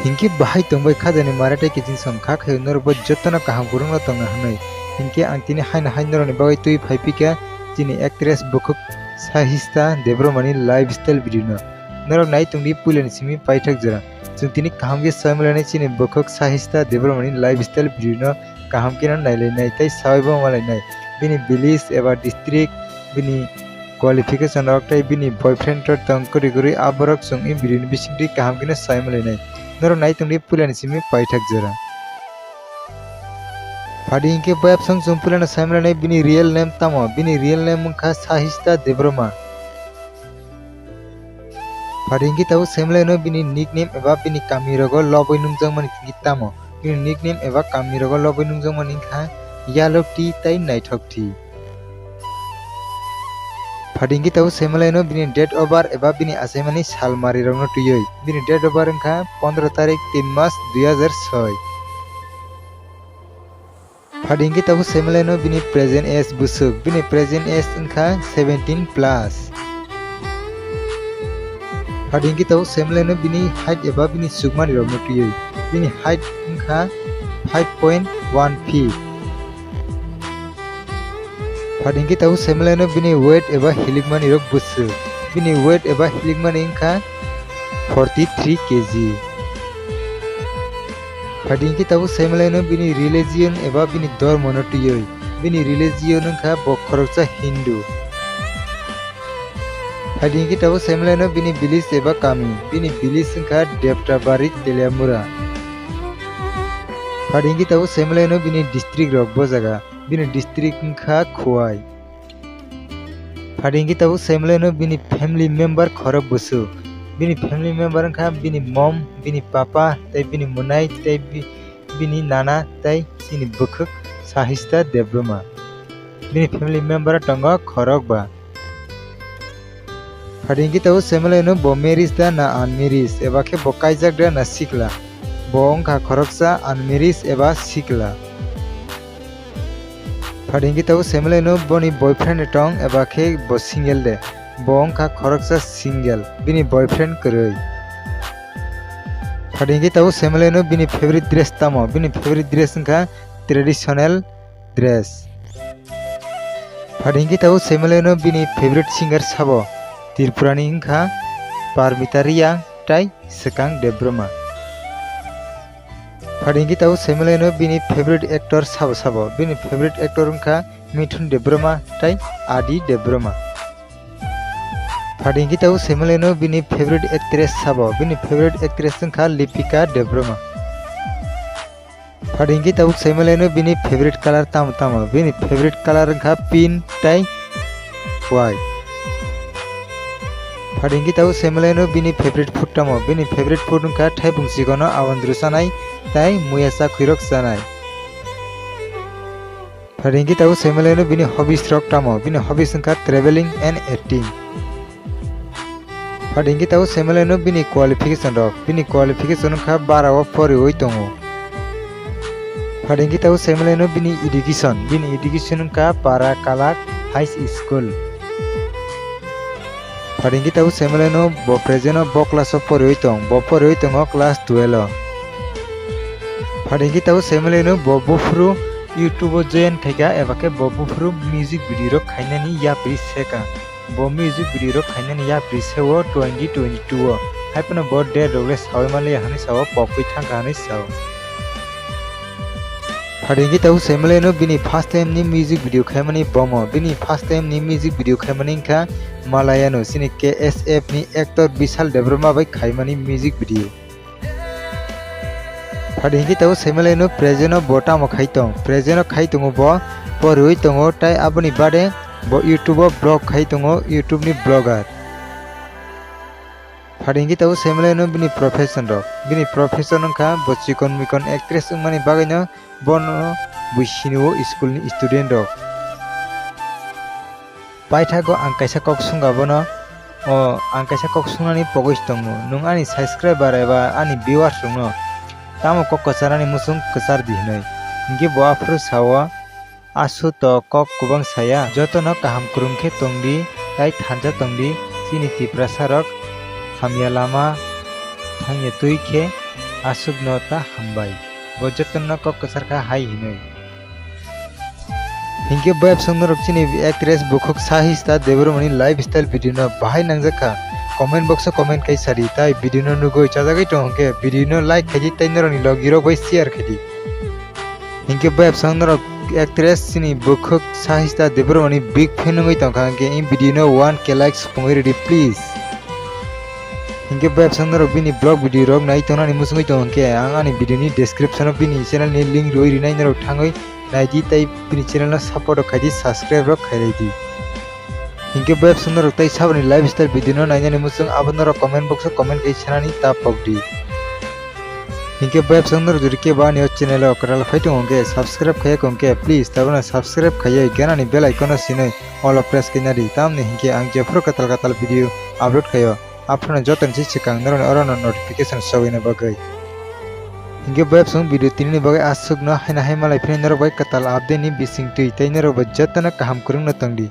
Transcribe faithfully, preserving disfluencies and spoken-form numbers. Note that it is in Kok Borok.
Hinkhe bahai tongbai khajani maratai kiching song kha khayo norokbo jotono kaham kwrwngno tongna hwnwi. Hinkhe ang tini haino hai norokni bagwi twi phai phikha chini actress bukhuk Sahista Debbarmani lifestyle video no. Norok nai tongdi puilani simi paithak jora. Chwng tini kaham khe saimanlainai chini bukhuk Sahista Debbarmani lifestyle video no kaham kheno nailainai tei sawaibo malainai. Bini village eba district, bini qualification rok tei bini boyfriend rok tong kwrwi kwrwi aborok chwng e video ni bisingtwi kaham kheno saimanlainai. Norok nai tongdi puilani simi paithak jora. Phadi hinkhe bayapsong chwng puilano saimanlainai bini real name tamo? Bini real name wngkha Sahista Debbarma. Phadi hinkhe tabuk saimanlaino bini nickname eba bini kamirogo lobwi nungjakmani hinkhe tamo? Bini nickname eba kamirogo lobwi nungjakmani wngkha Yellow Tea tei Naithok Tea. Phadi hinkhe tabuk saimanlaino bini date of birth eba bini achaimani salmarirokno twiwi. Bini date of birth wngkha pondro tarik tin mas dui hajar soi. Phadi hinkhe tabuk saimanlaino bini present age bwswk. Bini present age wngkha seventeen plus. Phadi hinkhe tabuk saimanlaino bini height eba bini chukmani rokno twiwi. Bini height wngkha five point one feet. Phadi hinkhe tabuk saimanlaino bini weight eba hilikmani rok bwswk. Bini weight eba hilikmani wngkha forty three K G. Phadi hinkhe tabuk saimanlaino bini religion eba bini dhormono twiwi. Bini religion wngkha bo khoroksa Hindu. Phadi hinkhe tabuk saimanlaino bini village eba kami. Bini village wngkha Deptabari Teliamura. Phadi hinkhe tabuk saimanlaino bini district rok bo jaga. Bini district wngkha Khowai. Phadi hinkhe tabuk saimanlaino bini family member khorok bwswk. Bini family member wngkha bini mom, bini papa, tei bini mwnai, tei bi-, bini nana, tei chini bwkhwk Sahista Debbarma. Bini family member tongo khorok ba. Phadi hinkhe tabuk saimanlaino bo marriage da na unmarriage, eba khe bo kaijak da na sikla. Bo wngkha khoroksa unmarriage eba sikla. Phadi hinkhe tabuk saimanlaino boni boyfriend tong eba khe bo single de. Bo wngkha khoroksa single, bini boyfriend kwrwi. Phadi hinkhe tabuk saimanlaino bini favorite dress tamo? Bini favorite dress wngkha traditional dress. Phadi hinkhe tabuk saimanlaino bini favorite singer sabo? Tripurani wngkha Parmita Reang tei Swkang Debbarma. Phadi hinkhe tabuk saimanlaino bini favorite actor sabo sabo? Bini favorite actor wngkha Mithun Debbarma tei Adi Debbarma. Phadi hinkhe tabuk saimanlaino bini favorite actress sabo? Bini favorite actress wngkha Lipika Debbarma. Phadi hinkhe tabuk saimanlaino bini favorite color tamo tamo? Bini favorite color wngkha pink tei white. Phadi hinkhe tabuk saimanlaino bini favorite food tamo? Bini favorite food wngkha thaibung chikono awandru chanai tei muya chakhwirok chanai. Phadi hinkhe tabuk saimanlaino bini hobbies rok tamo? Bini hobbies wngkha traveling and acting. Phadi hinkhe tabuk saimanlaino bini qualification rok. Bini qualification wngkha bara o poriwi tongo. Phadi hinkhe tabuk saimanlaino bini education. Bini education wngkha Para Kalak High School. Phadi hinkhe tabuk saimanlaino bo present o bo class o poriwi tong. Bo poriwi tongo class twelve o. Phadi hinkhe tabuk saimanlaino bo buphuru YouTube o join khaikha eba khe bo buphuru music video rok khainani yapri seka. Bo music video rok khainani yapri seo twenty twenty-two o. Haiphano bo date rok le sawi manliya hwnwi sao, pokwi thangkha hwnwi sao. Phadi hinkhe tabuk saimanlaino bini first time ni music video khaimani bomo. Bini first time ni music video khaimani wngkha Malayano, chini K S F ni actor Bishal Debbarma bai khaimani music video. Phadi hinkhe tabuk saimanlaino present o bo tamo khai tong. Present o khai tongo bo, poriwi tongo, tei aboni bade bo YouTube o vlog khai tongo, YouTube ni vlogger. Phadi hinkhe tabuk saimanlaino bini profession rok. Bini profession wngkha bo chikon mikon actress wngmani bagwino bono bui sini o school ni student rok. Paithago ang kaisa kok swnga bono, o ang kaisa kok swngnani pogwi tongo. Nwng ani subscriber eba ani viewers rokno tamo kok kwcharnani muchung kwchar di hwnwi. Hinkhe bo aphuru sao, aswk to kok kwbang saya, jotono kaham kwrwng khe tongdi, tei thansa tongdi, chini Tiprasa rok hamya lama thangya twi khe Aswkno ta hambai. Bo jotono kok kwchar kha hai hinwi. Hinkhe bayapsong norok chini actress bukhuk Sahista Debbarmani lifestyle video no bahai nangjak kha. Comment box o comment khai sadi, tai video no nugwi chajagwi tongo hwnkhe video no like khaidi tei norokni logi rok bai share khaidi. Hinkhe bayapsong norok actress chini bukhuk Sahista Debbarmani big fan wngwi tongkha, hinkhe in video no one K likes phungwi rwdi please. Hinkhe bayapsong norok bini vlog video rok nai tongnani muchungwi tongo, hinkhe ang ani video ni description o bini channel ni link rwi rinai, norok thangwi naidi tei bini channel no support rok khaidi, subscribe rok khaidi. Hinkhe bayapsong norok tei saboni lifestyle video no nainani muchung abo norok comment box o comment khai sanani ta pokdi. Hinkhe bayapsong norok jodi kebo ani o channel o kwtal phai tongo hwnkhe, subscribe khaiya hwnkhe please tabukno subscribe khaiwi ganani bell icon o sinwi all o press khaina di, tamni hinkhe ang jephuru kwtal kwtal video upload khaio aphano jotoni se swkang norokni oro no notification sogwina bagwi. Hinkhe bayapsong video tinini bagwi aswkno haino hai malai phini norok bai kwtal update ni bisingtwi tei norok bai jotono kaham kwrwngno tongdi.